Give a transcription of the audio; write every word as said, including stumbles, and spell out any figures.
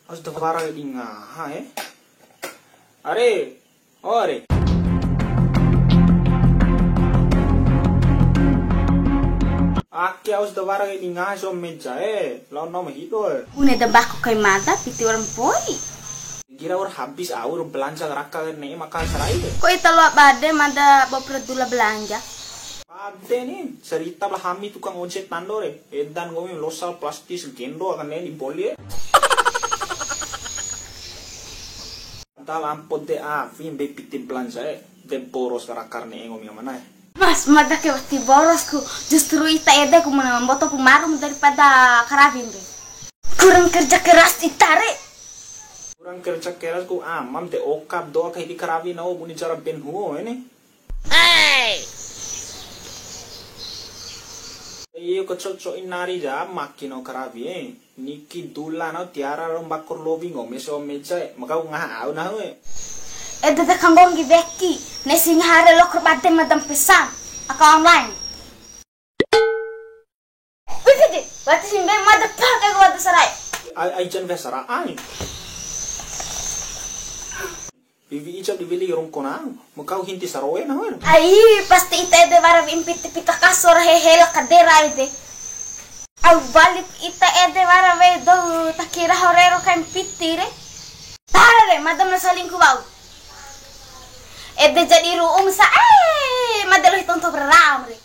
Aus da wara di ngaha, eh. Are, ore. Ake aus da wara di ngaha so meja, eh. Lao nom hido, eh. Bune da mbako kai mada, piti orang poi. Kira ur habis au ur belanja raka ne'e maka sarai de. Ko ita loa bade mada bopra dula belanja. Bade ni, cerita lah hami tukang ojek tando re. Edan nggomi losa plastis gendo akan ne'e di boli e. Padahal ampo de afi mbei piti belanja e. De boros raka ne'e nggomi amana e. Mas, mada ke wati borosku. Justru ita ede ku mena mboto pu marum daripada karawin re. Kurang kerja keras ita re. Kurang kerja keras ku amam de okap doa ka hidi karawi nau bune cara ben huo ini. Iyo, ko coco inari ja maki nau karawi e. Niki dula nau tiara ro mbakor lowi ngome so meja e. Maka ngaha au nahu e. Ede de kanggonggi beki. Nesi ngahare lokor bade madam pesan. Aka online. Wih, wih, wih. Wati simbe mada pake gua tu sarai. Ai, ai jan biasa ra ai. Bibi ijab dibeli rongko nang, mekau hinti saroe na wer. Ai, pasti ita ede wara impi pita kasor hehe la kadera ede. Au balik ita ede wara we do takira horero kain piti re. Tara re, mada masalingku wau. Ede jadi ru'um sa, eh, mada lohi tonto beram re.